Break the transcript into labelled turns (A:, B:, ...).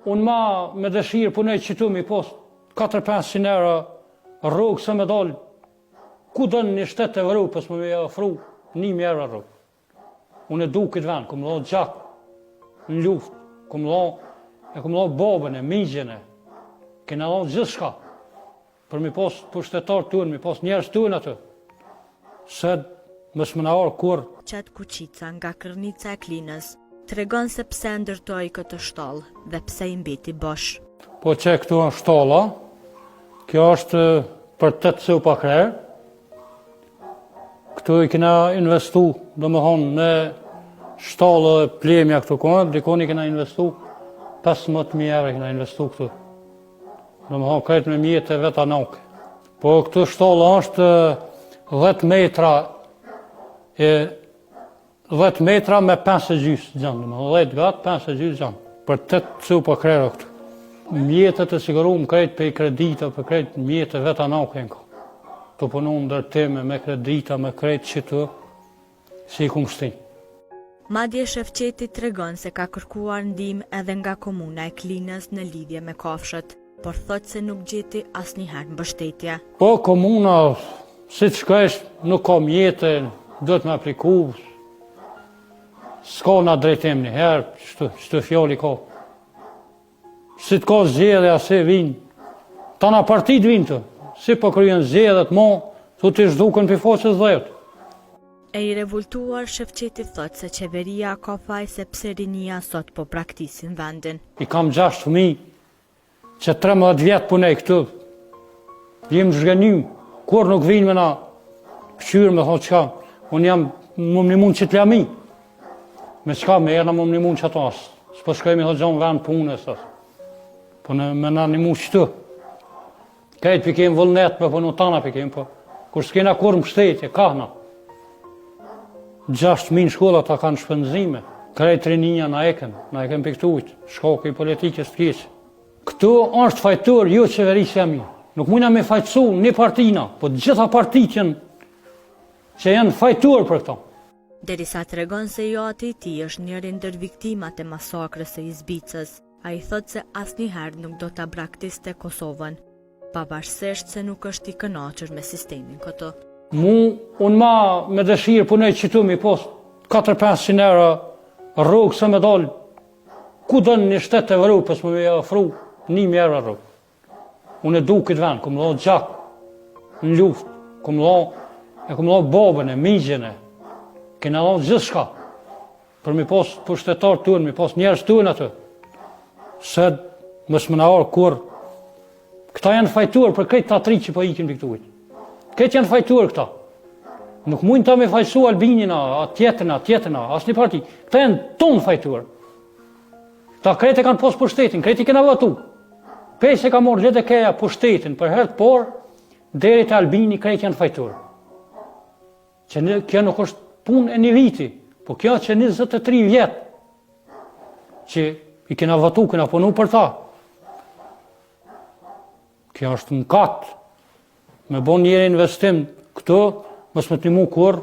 A: Unë ma me dëshirë punoj qitu mi pos 4-500 euro rrogë se me dalë ku do në një shtet të Evropës me me ofru 1.000 euro rrogë. Unë e du këtë vend, kum dhonë gjak në luftë, kum dhonë, e kum dhonë babën e mixhën e, kena dhonë gjithçka, për mi pos pushtetar tunë, mi pos njerëz tunë aty, se mos me na ardh kurrë.
B: Qet Kuqica nga Kërnica e Klinës, tregon se pse e ndërtoi këtë shtallë dhe pse i mbeti bosh.
A: Po qe këtu është shtalla, kjo është për 8 copa krehër, Këtu i kena investu, domethonë, në shtallë dhe plemja këtu kone, dikon i kena investu, 15.000 euro kena investu këtu. Domethonë, krejt me mjete vetanake. Po këtu shtallë është 10 metra e 10 metra me 5 e gjysë gjanë, domethonë, 10 gatë, 5 e gjysë gjanë, për 8 copa krehra këtu. Mjetet e sigurum krejt prej kredita, për krejt mjete vetanake në ka. Të punu ndërtime me kredita, me krejt qitu, si i kum shti.
B: Madje Shefqeti tregon se ka kërkuar ndihmë edhe nga komuna e Klinës në lidhje me kafshët, por thotë se nuk gjeti asnjëherë mbështetje.
A: Po komuna, siç shkojsh, nuk ka mjete, duhet me apliku, s'ka na drejtim një herë, qëto fjali ka. Si të ka zgjedhja, si vinë, tana partit vinë të, si po kryen zgjedhjet mo, thu ti zhduken prej faqes dheut.
B: E i revoltuar, Shefqeti thotë se qeveria ka faj se pse rinia sot po braktisin vendin.
A: I kam 6 fëmijë, që 13 vjet punoj këtu, jem zhgënjy, kur nuk vinë me na këqyrë me thonë çka, unë jam më më mund që të lami, me çka me erna më më mund që ato asë, s'po shkoj me thonë gjonë vend punës, po në, me na nimu qëtu, krejt p'i kem vullnet me punu tana p'i kem, po, kur s'kena kurrë mbështetje, kahna, 6.000 shkolla ta kanë shpenzime, krejt rinia na ekën, na ekën prej këtujt, shkaku i politikës të keqe. Këtu është fajtor jo qeverisja mi. Nuk mujna me fajtësu një partina, po të gjitha partit janë që janë fajtor për këto.
B: Derisa tregon se i ati i tij është njëri ndër viktimat e masakrës së Izbicës, ai thotë se asnjëherë nuk do ta braktiste Kosovën, pavarësisht se nuk është i kënaqur me sistemin këtu.
A: Mu, unë ma me dëshirë punoj qitu mi pos 4-500 euro rrogë se me dalë ku do në një shtet të Evropës me me ofru 1.000 euro rrogë. Unë e du këtë vend, kum dhonë gjak në luftë, kum dhonë, e kum dhonë babën e mixhën e, kena dhonë gjithçka, për mi pos pushtetar tunë, mi pos njerëz tunë aty, se mos me na ardh kurrë, këta janë fajtor për krejt ta tri që po ikin prej këtujt. Krejt janë fajtor këta. Nuk mujnë ta me fajsu Albinin, a, a tjetrin, a tjetrin, a, asnjë parti. Këta janë tonë fajtor. Këta krejt e kanë pos pushtetin, krejt i kena votu. Pej se ka morë LDK-ja pushtetin për herë të parë, deri te Albini krejt janë fajtor. Që në, kjo nuk është punë e një viti, po kjo që 23 vjet, që i kena votu, kena punu për ta. Kjo është mëkat, me bo njeri investim këtu, mos me të nimu kurrë.